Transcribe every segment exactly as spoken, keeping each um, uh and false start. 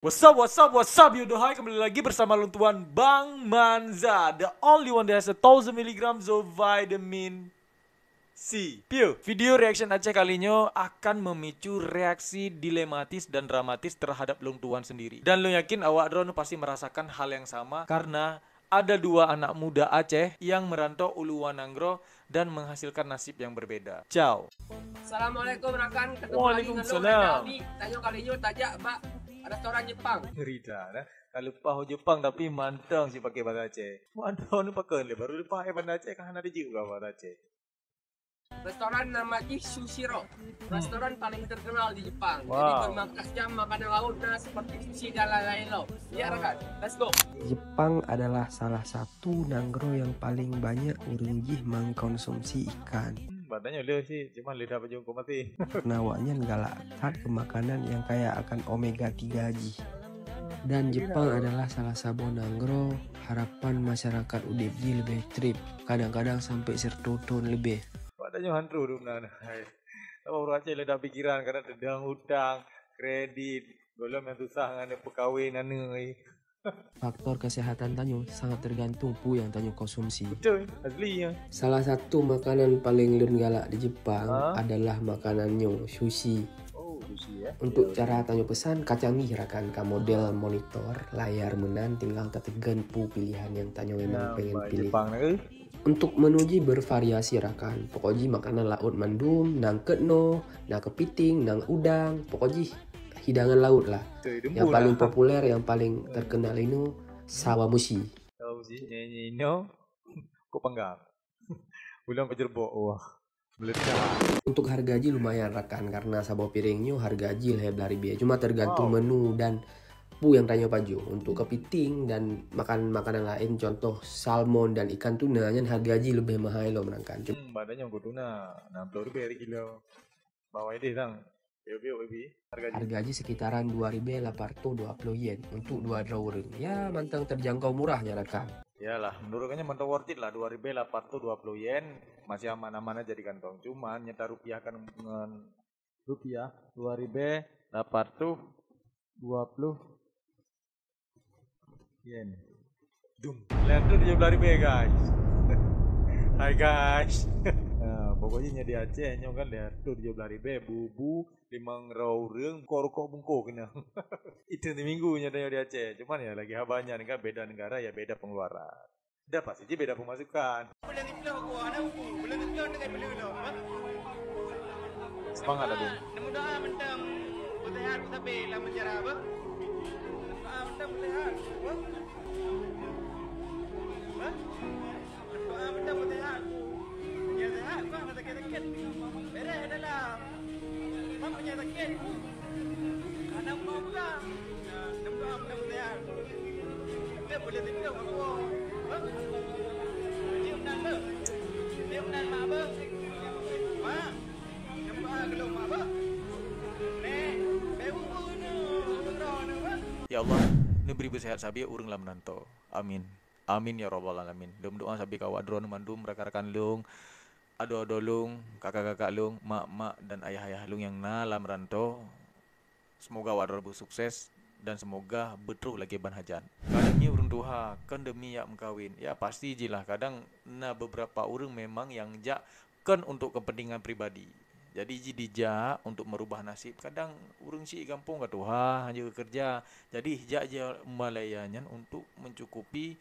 What's up, what's up, what's up, yo, dohai, kembali lagi bersama lôn tuan Bang Manza, the only one that has a thousand milligrams of vitamin C. Piu, video reaction Aceh kali nyoe akan memicu reaksi dilematis dan dramatis terhadap lôn tuan sendiri. Dan lôn yakin awak droeneuh pasti merasakan hal yang sama karena ada dua anak muda Aceh yang merantau u luwa nanggroe dan menghasilkan nasib yang berbeda. Ciao. Assalamualaikum rakan, ketemu lagi dengan Waalaikumsalam. Lôn Reza Abi. Tanyoe kali nyoe tajak bak restoran Jepang. Cerita dah. Ka leupah u Jepang tapi mantong si pakai bahasa Aceh. Mantong ni pakai lé baru leupah eh bahasa Aceh kan hana dijeuet bahasa Aceh. Restoran nama jih Sushiro. Restoran paling terkenal di Jepang. Jadi Wow. Bermacam makanan laut nah seperti sushi dan lain-lain lo. Ya rakan, let's go. Jepang adalah salah satu nanggroe yang paling banyak ureuëng jih mengkonsumsi ikan. Hmm, badannya leh sih, cuma lidah baju kau mati. Karena awaknyan galak that ke makanan yang kaya akan omega tiga jih. Dan Jepang adalah salah saboh nanggroe harapan masyarakat udeb jih leubeh treb, kadang-kadang sampai seratus thon leubeh. Badannya hantu dum nan. Hai. Tahu orang Aceh leda pikiran kadang tedang hutang, kredit, belum yang susah ngan pekawin aneuk. Faktor kesehatan tanyoe sangat tergantung peue nyang tanyoe konsumsi. Betul, asli ya. Salah satu makanan paling lôn galak di Jepang Ha? adalah makanan nyoe, sushi. Oh, sushi ya. Untuk Ya, cara tanyoe pesan, ka canggih rakan, ka model monitor, layar meunan, tinggal tateugon peue pilihan nyang tanyoe memang Ya, pengen baik pilih. Jepang nak ke? Untuk menu jih bervariasi rakan. Pokok jih makanan laut mandum, nang keut noe, nang kepiting, nang udang, pokok jih hidangan laut lah. Betul, Yang dempur paling lah. populer, yang paling terkenal inoe, shawamushi. Shawamushi, nyanyi inoe, kok panggang. Ulang kejerbok, wah. Meledak. Untuk harga jih lumayan rakan, karena saboh piring nyoe harga jih lhèe blah ribèe. Cuma tergantung Wow. menu dan peue nyang tanyoe pajoh. Untuk kepiting dan makan makanan lain, contoh salmon dan ikan tuna, nyan harga jih leubeh mahai lom rakan. Cuma Hmm, badannya kok tuna, enam puluh ribèe kilo. Bawah ini, Bang. Biu-biu, Ibi. Harga jih. Harga jih sekitaran dua ribèe lapan ratus dua puluh yen untuk dua droe ureueng. Ya, mantong terjangkau murah nyan rakan. Yalah, menurut kanya mantong worth it lah, dua ribèe lapan ratus dua puluh yen, masih aman-aman aja di kantong. Cuman, nyata rupiahkan ngon rupiah, dua ribèe lapan ratus dua puluh yen. Dum. Lhèe reutôh tujoh blah ribèe, guys. Hai, guys. Ha, pokoknya nyan di Aceh nyoe kan lhèe reutôh tujoh blah ribèe, bubu, limong droe ureueng, rukok-rukok bungkôh keunan. Itu di minggu nyoe di Aceh. Cuman ya lagi haba nyan kan beda negara ya beda pengeluaran. Dah pasti je beda pemasukan. Buleuen siplôh ku hana uku, buleuen siplôh teuka buleuen lom, ha? Semangat, Abang. Nemu doa mantong, beuseuhat beusabé lam penjara, bah. Doa mantong beuseuhat, bah. Bah. Doa mantong beuseuhat. Ya, seuhat, bah, hana sakét-sakét. Bereh dalam. Mak punya sakit. Anak mau pulang. Nah, enam doa mudah-mudahan. Dia boleh tidur kat bawah. Hah? Dia menang tu. Dia menang mak apa? Mak. Enam doa belum mak apa? Nek, baru pun tu. Umrah tu, apa? Ya Allah, neubri beusehat sabe ureueng lam nanggroe. Amin. Amin ya rabbal alamin. Lôn doa sabe keu awak droeneuh mandum rakan-rakan lôn, adoe-adoe lôn, kakak-kakak lôn, mak-mak dan ayah-ayah lôn nyang na lam rantô. Semoga awak droeneuh beusukses dan semoga beutroh lagèe ban hajat. Ka demi ureueng tuha, kon demi jak meukawen. Ya pasti jilah kadang na beberapa ureueng memang nyang jak kon untuk kepentingan pribadi. Jadi ji dijak untuk merubah nasib. Kadang ureueng syiek gampông ka tuha hana keureuja. Jadi jak ji Malaya nyan untuk mencukupi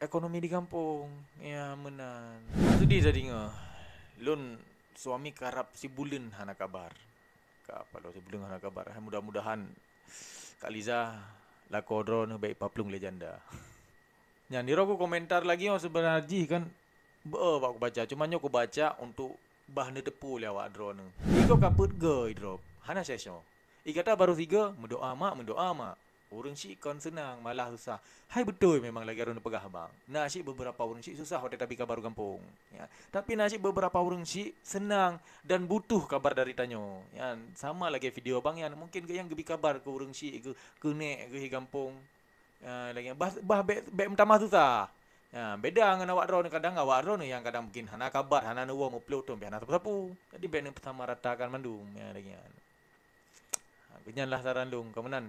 ekonomi di gampông. Ya meunan. Sedih tadeungoe. Lôn suami karab sibuleuen hana kabar. Ka paloe sibuleuen hana kabar. Mudah-mudahan Kak Liza lakoe droeneuh bèk ipaplueng lé janda. Nyan, nirok ku komentar lagi, oh, seubeuna jih kan beu bak kubaca, cuma nyoe kubaca untuk bah neuteupeue lé awak droeneuh. Iko ka peuet go idrop, hana sishoe. Ikata baru sigo, meudoa mak, meudoa mak. Ureueng syiek kon seunang, malah susah. Hai beutôi memang lagèe droeneuh peugah bang. Na syiek beberapa ureueng syiek susah watèe tabi kabar gampông. Ya. Tapi na syiek beberapa ureueng syiek seunang dan butuh kabar dari tanyoe. Ya, sama lagèe video bang nyan, mungkin geuh nyang geubi kabar keu ureueng syiek, keu, keu nèk geuh gampông. Ah, lagèe bah, bah bèk, bèk meutamah susah. Ah, beda ngon awak droeneuh, kadang awak droeneuh nyang kadang mungkin hana kabar, hana neuwoe meuploh thon, pih hana sapeue-sapeue. Jadi bèk neupeusamaratakan mandum, ya, lagèe nyan. Ha, geuh nyan lah saran lôn, keu meunan